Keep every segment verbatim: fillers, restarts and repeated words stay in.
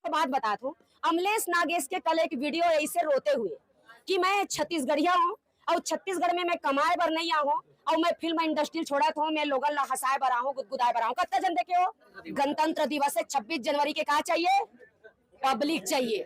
बात बतात हूँ, अमलेश नागेश के कल एक वीडियो ऐसे रोते हुए कि मैं छत्तीसगढ़िया हूँ और छत्तीसगढ़ में मैं कमाए बर नहीं आऊँ और मैं फिल्म इंडस्ट्री छोड़त हूँ, मैं लोगन ला हंसाए बर आहूँ, गुदगुदाए बर आहूँ। कत्ता जन देखे हो? गणतंत्र दिवस है, छब्बीस जनवरी के का चाहिए? पब्लिक चाहिए।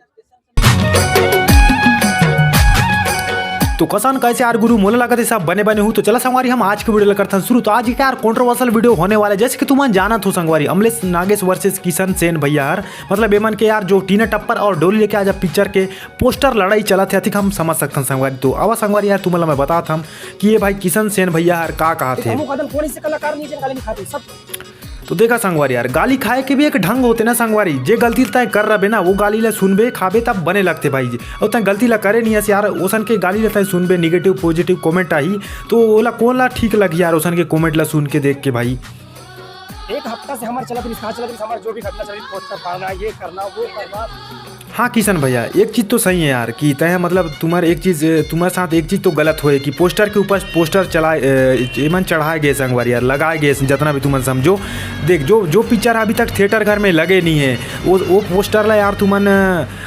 तो कसन कैसे यार गुरु, मोला लगत है सब बने बने हूँ। तो चला संगवारी, हम आज के वीडियो ला करथन शुरू। तो आज के यार कंट्रोवर्शियल वीडियो होने वाला है, जैसे कि तुमन जानत हो संगवारी, अमलेश नागेश वर्सेस किशन सेन भैया हर, मतलब एमन के यार जो टीना टप्पर और डोली लेके आजा पिक्चर के पोस्टर लड़ाई चलत है, अतिक हम समझ सकथन संगवारी। तो आवा संगवारी यार, तुमन ला मैं बतात हूँ कि ये भाई किशन सेन भैया हर का कहत है। हमू कदम कोनी से कलाकार नहीं जन गाली नहीं खाते सब। तो देखा संगवारी यार, गाली खाए के भी एक ढंग होते ना संगवारी। जे गलती तय कर रहे ना, वो गाली ला सुनबे, खाबे, तब बने लगते भाई। और तय गलती ला करे नहीं हस यार, ओसन के गाली ला तय सुनबे, निगेटिव पॉजिटिव कमेंट आही, तो ओला कौन ला ठीक लगी यार, ओसन के कमेंट ला सुन के, देख के भाई। एक हफ्ता से हमारे चलत रही, कहाँ चलत रही, हमारे जो भी घटना चल रही, पोस्टर फाड़ना, ये करना, वो करना। हाँ किशन भैया, एक चीज तो सही है यार कि तय मतलब तुम्हारे एक चीज, तुम्हारे साथ एक चीज तो गलत होए कि पोस्टर के ऊपर पोस्टर चलाए, ए, एमन चढ़ाए गए संगवारी यार, लगाए गए, जितना भी तुमन समझो। देख, जो जो पिक्चर अभी तक थिएटर घर में लगे नहीं है, वो वो पोस्टर ला यार तुमन,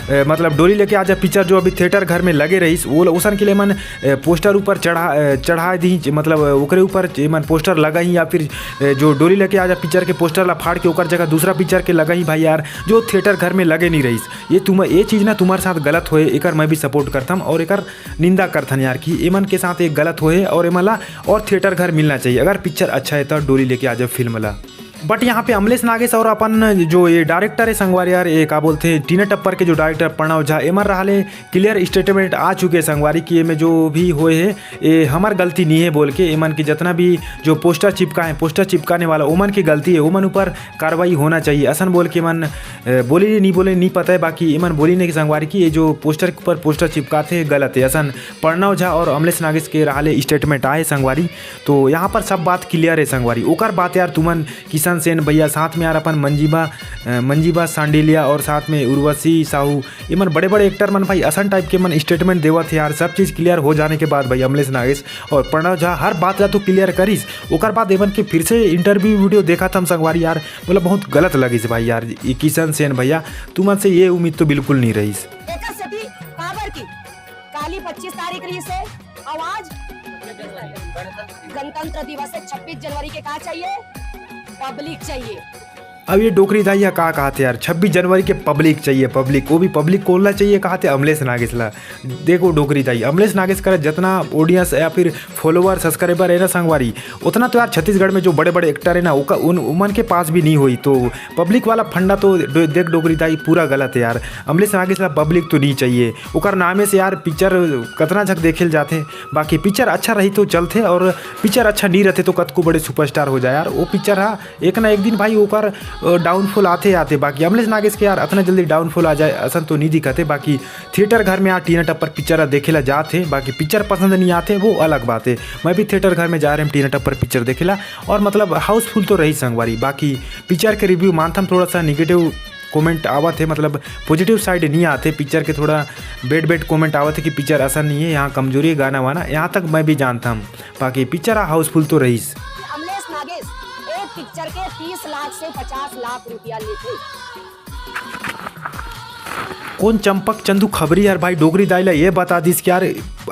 ए, मतलब डोली लेके आजा पिक्चर जो अभी थिएटर घर में लगे रहीस, वो ओसन के लिए मन, ए, पोस्टर ऊपर चढ़ा, ए, चढ़ा दी, मतलब ओकरे ऊपर एमन पोस्टर लगाई या फिर, ए, जो डोली लेके आजा पिक्चर के पोस्टर ला फाड़ के ओकर जगह दूसरा पिक्चर के लगाई भाई यार, जो थिएटर घर में लगे नहीं रहीस। ये तुम, ये चीज ना तुम्हारे साथ गलत होए, एकर मैं भी सपोर्ट करथम और एकर निंदा करथन यार कि एमन के साथ एक गलत होए और एमन ला और थिएटर घर मिलना चाहिए अगर पिक्चर अच्छा है तो डोली लेके आजा फिल्म ला। बट यहाँ पे अमलेश नागेश और अपन जो ये डायरेक्टर है संगवारी यार, ये का बोलते हैं, टीना टप्पर के जो डायरेक्टर प्रणव झा, एमन रहा ले क्लियर स्टेटमेंट आ चुके हैं संगवारी कि एमे जो भी होए है, ये हमार गलती नहीं है बोल के, एमन के जितना भी जो पोस्टर चिपका है, पोस्टर चिपकाने वाला ओमन की गलती है, ओमन ऊपर कार्रवाई होना चाहिए, असन बोल के एमन, ए, बोले नहीं बोले नहीं पता है, बाकी एमन बोली नहीं कि संगवारी कि ये जो पोस्टर के ऊपर पोस्टर चिपकाते हैं गलत है, असन प्रणव झा और अमलेश नागेश के रहा ले स्टेटमेंट आए संगवारी। तो यहाँ पर सब बात क्लियर है संगवारी। ओकर बात यार तुमन किशन सेन भैया, साथ में यार अपन मंजीबा, अ, मंजीबा सांडिलिया और साथ में उर्वशी साहू, एमन बड़े बड़े एक्टर मन भाई असन टाइप के मन स्टेटमेंट देवत है यार, सब चीज क्लियर हो जाने के बाद भाई अमलेश नागेश और प्रणव झा हर बात ला तो क्लियर करिस, ओकर बाद एमन के फिर से इंटरव्यू वीडियो देखा था हम संगवारी यार, बोला बहुत गलत लगिस भाई यार, ये किशन सेन भैया तुमन से ये उम्मीद तो बिल्कुल नहीं रहीस। एकर सेती काबर की काली पच्चीस तारीख रही से, और आज गणतंत्र दिवस है, छब्बीस जनवरी के का चाहिए? पब्लिक चाहिए। अब ये डोकरी दाई ह का कहत हे यार, छब्बीस जनवरी के पब्लिक चाहिए, पब्लिक, वो भी पब्लिक कोन ला चाहिए कहत हे, अमलेश नागेश ला। देखो डोकरी दाई, अमलेश नागेश करा जितना ऑडियंस या फिर फॉलोअर, सब्सक्राइबर है ना संगवारी, उतना तो यार छत्तीसगढ़ में जो बड़े बड़े एक्टर है ना, ओका-, उन, उमन के पास भी नहीं होई। तो पब्लिक वाला फंडा तो डो-, देख डोकरी दाई पूरा गलत है यार। अमलेश नागेश ला पब्लिक तो नहीं चाहिए, ओकर नामे से यार पिक्चर कतना झक देखे ल जाथे। बाकी पिक्चर अच्छा रही तो चलथे, और पिक्चर अच्छा नहीं रहते तो कतको बड़े सुपरस्टार हो जाए यार। वो पिक्चर हा एक ना एक दिन भाई ओकर, अ, डाउनफॉल आथे आथे। बाकी अमलेश नागेश के यार अतना जल्दी डाउनफॉल आ जाए असन तो नहीं दिखत हे। बाकी थिएटर घर में यार टीना टप्पर पिक्चर देखे ला जात हे, बाकी पिक्चर पसंद नहीं आथे वो अलग बात हे। मैं भी थिएटर घर में जा रहे हैं टीना टप्पर पिक्चर देखे ला, और मतलब हाउसफुल तो रही संगवारी। बाकी पिक्चर के रिव्यू मानथम थोड़ा सा निगेटिव कमेंट आवत हे, मतलब पॉजिटिव साइड नहीं आते पिक्चर के, थोड़ा बेड बेड कमेंट आवत हे कि पिक्चर असन नहीं है, यहाँ कमजोरी है गाना वाना, यहाँ तक मैं भी जानथम। बाकी पिक्चर हा हाउसफुल तो रहीस। अमलेश नागेश एक पिक्चर के तीस लाख से पचास लाख रुपया लेथे। कौन चंपक चंदू खबरी यार भाई डोकरी दाई ला ये बता दिस कि यार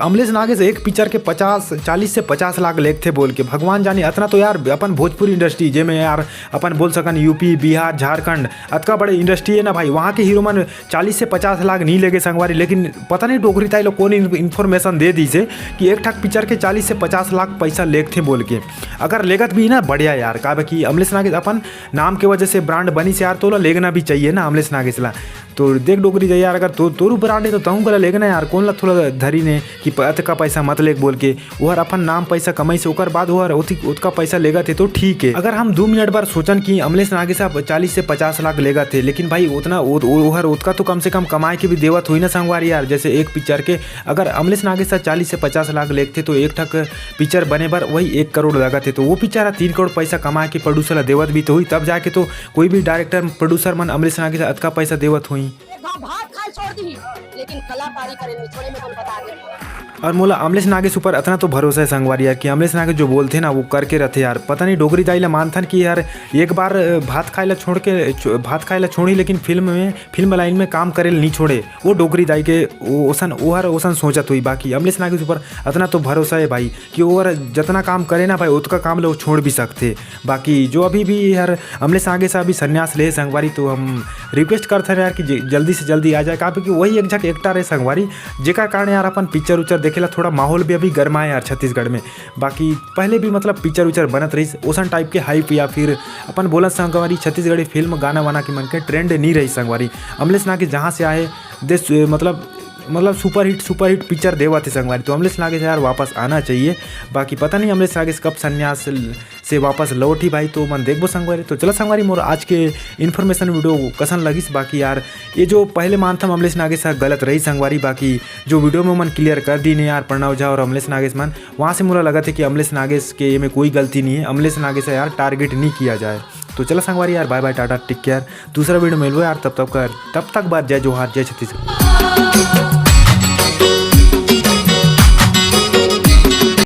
अमलेश नागेश एक पिक्चर के पचास, चालीस से पचास लाख लेगथे बोल के। भगवान जाने अतना तो यार अपन भोजपुरी इंडस्ट्री जेमे यार अपन बोल सकन यूपी, बिहार, झारखंड, अतका बड़े इंडस्ट्री है ना भाई, वहाँ के हीरो मन चालीस से पचास लाख नहीं लेगे संगवारी। लेकिन पता नहीं डोकरी ताई लोग कौन इन्फॉर्मेशन दे दीसे कि एक ठक पिक्चर के चालीस से पचास लाख पैसा लेगथे बोल के। अगर लेगत भी ना बढ़िया यार, काबर कि अमलेश नागेश अपन नाम के वजह से ब्रांड बनिस यार, तो ओला लेगना भी चाहिए ना अमलेश नागेश ला। तो देख डोकरी दाई यार, अगर तो तोरू ब्रांड है तो तहूँ कला लेगना यार, कौन ला थोड़ा धरी ने कि प-, अतका पैसा मत लेग बोल के। ओहर अपन नाम पैसा कमाइस, ओकर बाद ओहर ओती-, ओतका पैसा लेगत हे तो ठीक है। अगर हम दो मिनट बार सोचन कि अमलेश नागेश अब चालीस से पचास लाख लेगत हे, लेकिन भाई ओतना ओ-, ओ-, ओहर ओतका तो कम से कम कमाए के भी देवत होई ना संगवारी यार। जैसे एक पिक्चर के अगर अमलेश नागेश सा चालीस से पचास लाख लेगथे तो एक ठक पिक्चर बने बर वही एक करोड़ लगत हे, तो वो पिक्चर हा तीन करोड़ पैसा कमाए के प्रोड्यूसर ला देवत भी तो होई, तब जाके तो कोई भी डायरेक्टर प्रोड्यूसर मन अमलेश नागेश ला अतका पैसा देवत होई। एक घाव भात खाए छोड़ दी, लेकिन कलाकारी करे नहीं छोड़े, मैं तुम बता दे। और मोला अमलेश नागेश ऊपर अतना तो भरोसा है संगवारी यार, कि अमलेश नागेश जो बोलथे ना, वो करके रथे यार। पता नहीं डोकरी दाई ला मानथन कि यार एक बार, अ, भात खाए ला छोड़ के, छो-, भात खाए ला छोड़ी, लेकिन फिल्म में, फिल्म लाइन में काम करे ला नहीं छोड़े। वो डोकरी दाई के, वो ओसन, वो हर ओसन सोचत हुई। बाकी अमलेश नागेश ऊपर अतना तो भरोसा है भाई, कि वो हर जतना काम करे ना भाई, उतका काम ला वो छोड़ भी सकथे। बाकी जो अभी भी यार अमलेश नागेश अभी संन्यास ले संगवारी, तो हम रिक्वेस्ट करथन यार कि जे-, जल्दी से जल्दी आ जाए, काबर कि वही एक झक एक्टर है संगवारी, जेकर कारण यार अपन पिक्चर उच्चर देखे ला थोड़ा माहौल भी अभी गर्मा है यार छत्तीसगढ़ में। बाकी पहले भी मतलब पिक्चर उच्चर बनत रहिस, ओसन टाइप के हाइप या फिर अपन बोलन संगवारी, छत्तीसगढ़ी फिल्म गाना वाना के मन के ट्रेंड नहीं रहिस संगवारी। अमलेश नागेश जहाँ से आए, देश, मतलब, मतलब सुपरहिट, सुपरहिट पिक्चर देवत हे संगवारी। तो अमलेश नागेश यार वापस आना चाहिए। बाकी पता नहीं अमलेश नागेश कब संन्यास से वापस लौटी भाई, तो मन देखबो संगवारी। तो चला संगवारी, मोर आज के इन्फॉर्मेशन वीडियो कसन लगिस। बाकी यार, ये जो पहले मानथम अमलेश नागेश ह गलत रही संगवारी, बाकी जो वीडियो में मन क्लियर कर दीन हे यार, प्रणव झा और अमलेश नागेश मन, वहाँ से मोला लगत हे कि अमलेश नागेश के ये में कोई गलती नहीं है। अमलेश नागेश ह यार टारगेट नहीं किया जाए। तो चला संगवारी यार, बाय बाय, टाटा, टेक केयर। दूसरा वीडियो में मिलबो यार, तब तक कर, तब तक बार जय जोहार, जय छत्तीसगढ़।